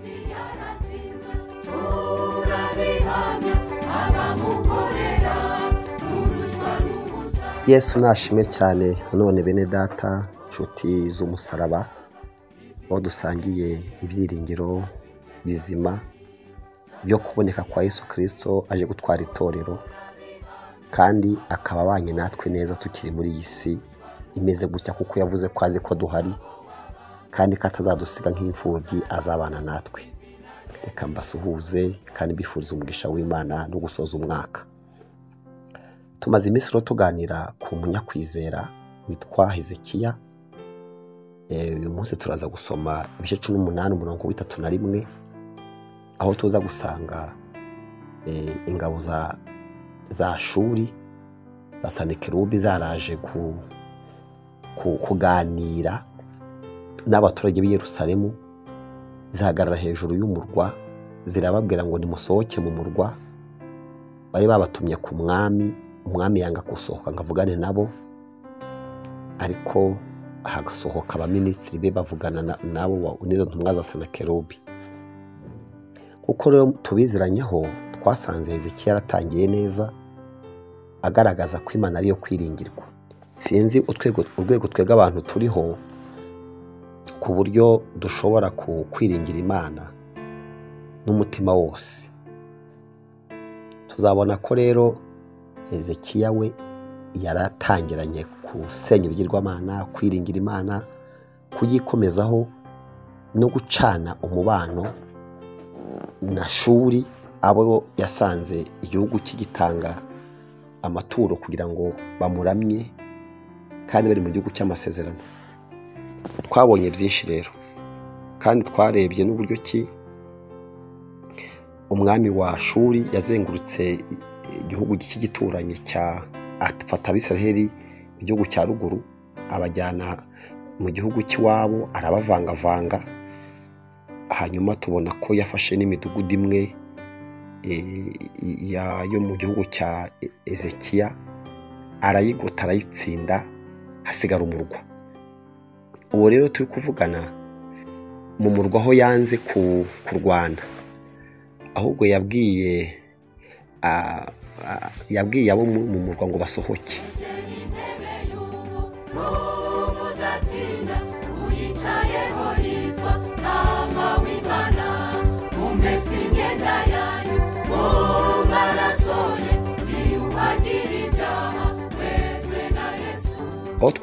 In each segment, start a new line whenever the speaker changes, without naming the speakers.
Yaratsinzwe turabihamya abamukorera muruswa n'ubusa.
Yesu nashimwe cyane. None bene data, nshuti z'umusaraba, aho dusangiye ibyiringiro bizima byo kuboneka kwa Yesu Kristo aje gutwara itorero, kandi akaba abanye natwe neza tukiri muri iyi si imeze gutya, kuko yavuze ko azi ko duhari kandi ko atazadusiga nk'imfubyi, azabana natwe. Reka mbasuhuze kandi mbifuriza umugisha w'Imana no gusoza umwaka. Tumaze iminsi rero tuganira ku munyakwizera witwa Hezekiya. Uyu munsi turaza gusoma ibice 18 umurongo 31, aho tuza gusanga ingabo za Shuri za Sanekerubi zaraje kuganira n'abaturage b'i Yerusalemu, zihagarara hejuru y'umurwa, zirababwira ngo nimusohoke mu murwa. Bari babatumye ku mwami, umwami yanga gusohoka ngo avugane nabo, ariko hagasohoka abaminisitiri be bavugana nabo n'izo ntumwa za Senakerubi. Kuko rero tubiziranyeho, twasanze Hezekiya yaratangiye neza, agaragaza ko Imana ariyo kwiringirwa. Sinzi urwego twebwe abantu turiho ku buryo dushobora kwiringira Imana n'umutima wose. Tuzabona ko rero Hezekiya we yaratangiranye gusenya ibigirwamana, kwiringira Imana, kuyikomezaho no gucana umubano na Shuri, abo yasanze igihugu kigitanga amaturo kugira ngo bamuramye kandi bari mu gihugu cy'amasezerano. Twabonye byinshi rero, kandi twarebye n'uburyo ki umwami wa Shuri yazengurutse igihugu cy'igituranyi cya afata Abisiraheli mu gihugu cya ruguru, abajyana mu gihugu cy'iwabo, arabavangavanga. Hanyuma tubona ko yafashe n'imidugudu imwe yo mu gihugu cya Ezekiya, arayigota, arayitsinda, hasigara umurwa. Uwo rero turi kuvugana mu murwa aho yanze kurwana, ahubwo yabwiye abo mu murwa ngo basohoke.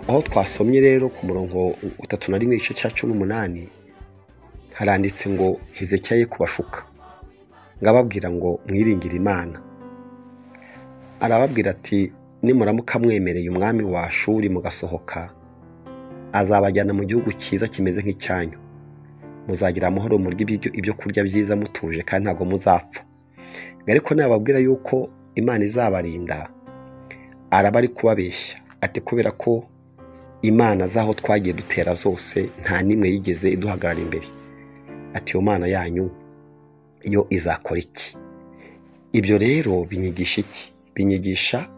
Aho twasomye rero ku murongo 31 igice cya 18, haranditse ngo Hezekiya ye kubashuka, ngo ababwira ngo mwiringire Imana. Arababwira ati nimuramuka mwemereye umwami wa Shuri mugasohoka, azabajyana mu gihugu cyiza kimeze nk'icyanyu, muzagira amahoro, murye ibyo kurya byiza mutuje, kandi ntabwo muzapfa. Ariko nababwira yuko Imana izabarinda, araba ari kubabeshya, ati kubera ko Imana zaho twagiye dutera zose nta nimwe yigeze iduhagarara imbere. Ati iyo Mana yanyu yo izakora iki? Ibyo rero binyigisha iki? Binyigisha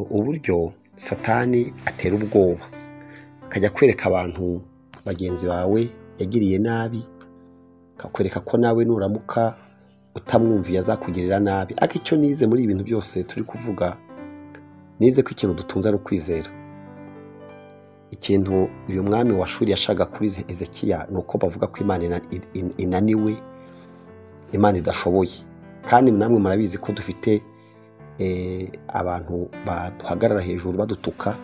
uburyo Satani atera ubwoba, akajya kwereka abantu bagenzi bawe yagiriye nabi, akakwereka ko nawe nuramuka utamwumviye azakugirira nabi. Ariko icyo nize muri ibintu byose turi kuvuga, nize ko ikintu dutunze ari ukwizera. Ikintu uyu mwami wa Shuri yashaka kuri Hezekiya ni uko bavuga ko Imana inaniwe, Imana idashoboye. Kandi namwe murabizi ko dufite abantu baduhagarara hejuru badutuka,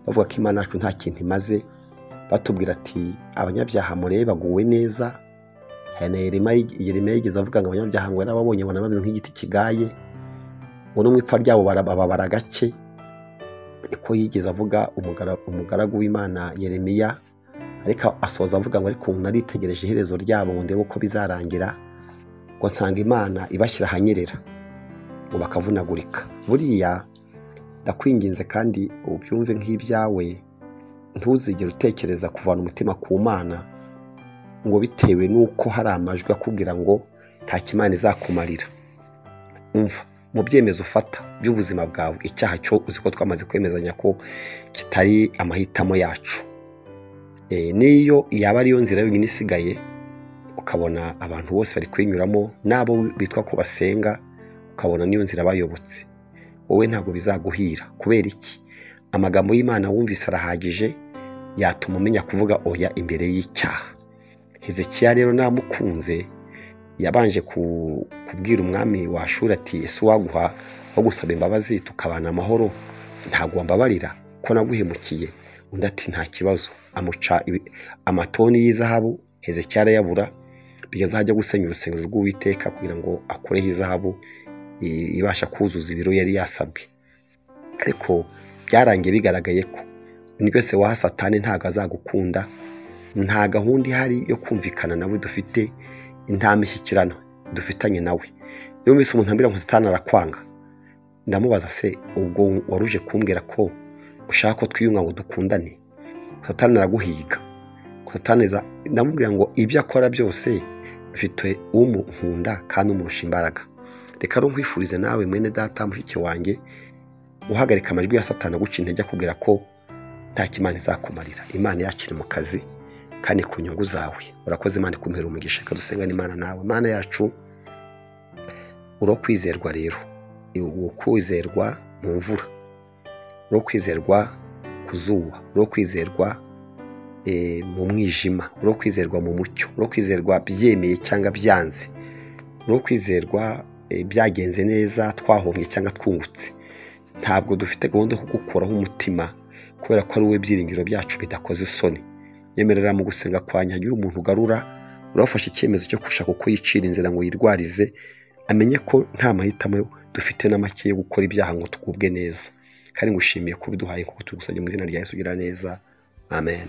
bavuga ko Imana yacu nta kintu imaze, batubwira ati abanyabyaha murebe baguwe neza. Yeremiya yigeze avuga ngo abanyabyaha ngo yarababonye abona bameze nk'igiti kigaye, ngo no mu ipfa ryabo bababara gake. Niko yigeze avuga umugaragu w'Imana Yeremiya, ariko asoza avuga ngo ariko naritegereje iherezo ryabo ngo ndebe uko bizarangira, ngo nsanga Imana ibashyira ahanyerera ngo bakavunagurika. Buriya ndakwinginze kandi ubyumve nk'ibyawe, ntuzigere utekereza kuvana umutima ku Mana ngo bitewe n'uko hari amajwi akubwira ngo nta kimana izakumarira. Umva, mu byemezo ufata by'ubuzima bwawe, icyaha cyo uzi ko twamaze kwemezanya ko kitari amahitamo yacu. Niyo yaba ariyo nzira yonyine isigaye, Ukabona abantu bose bari kuyinyuramo, n'abo bitwa ko basenga, ukabona niyo nzira bayobotse. Wowe ntabwo bizaguhira. Kubera iki? Amagambo y'Imana wumvise arahagije, yatuma umenya kuvuga oya imbere y'icyaha. Hezekiya rero namukunze, yabanje kubwira umwami wa Ashuri ati ese waguha wo gusaba imbabazi tukabana amahoro, ntabwo wambabarira ko naguhemukiye? Undi ati nta kibazo. Amuca amatoni y'izahabu, Hezekiya arayabura, bigeze aho ajya gusenya urusengero rw'Uwiteka kugira ngo akureho izahabu ibasha kuzuza ibiro yari yasabwe. Ariko byarangiye bigaragaye ko undi wese waha Satani ntabwo azagukunda, nta gahunda ihari yo kumvikana nawe dufite, nta mishyikirano dufitanye nawe. Iyo wumvise umuntu ambwira ngo Satani arakwanga, ndamubaza se ubwo waruje kumbwira ko ushaka ko twiyunga ngo dukundane? Satani araguhiga. Satani ndamubwira ngo ibyo akora byose mfite umunkunda kandi umurusha imbaraga. Reka rero nkwifurize nawe mwene data mushiki wanjye, uhagarika amajwi ya Satani aguca intege akubwira ko nta kimana izakumarira. Imana yacu iri mu kazi kandi ku nyungu zawe. Urakoze, Imana ikumpera umugisha. Reka dusengane Imana nawe. Imana yacu, urokwizerwa rero, ukwizerwa mu mvura, urokwizerwa ku zuba, urokwizerwa mu mwijima, urokwizerwa mu mucyo, urokwizerwa byemeye cyangwa byanze, urokwizerwa byagenze neza, twahombye cyangwa twungutse. Ntabwo dufite gahunda yo kugukuraho umutima kubera ko ari wowe byiringiro byacu bidakoze isoni. Nyemerera mu gusenga kwanjye hagire umuntu ugarura urafashe icyemezo cyo gushaka uko yicira inzira ngo yirwarize, amenye ko nta mahitamo dufite na make yo gukora ibyaha ngo tugubwe neza. Kandi ngushimiye ko ubiduhaye kuko tugusabye mu izina rya Yesu, ugira neza. Amen.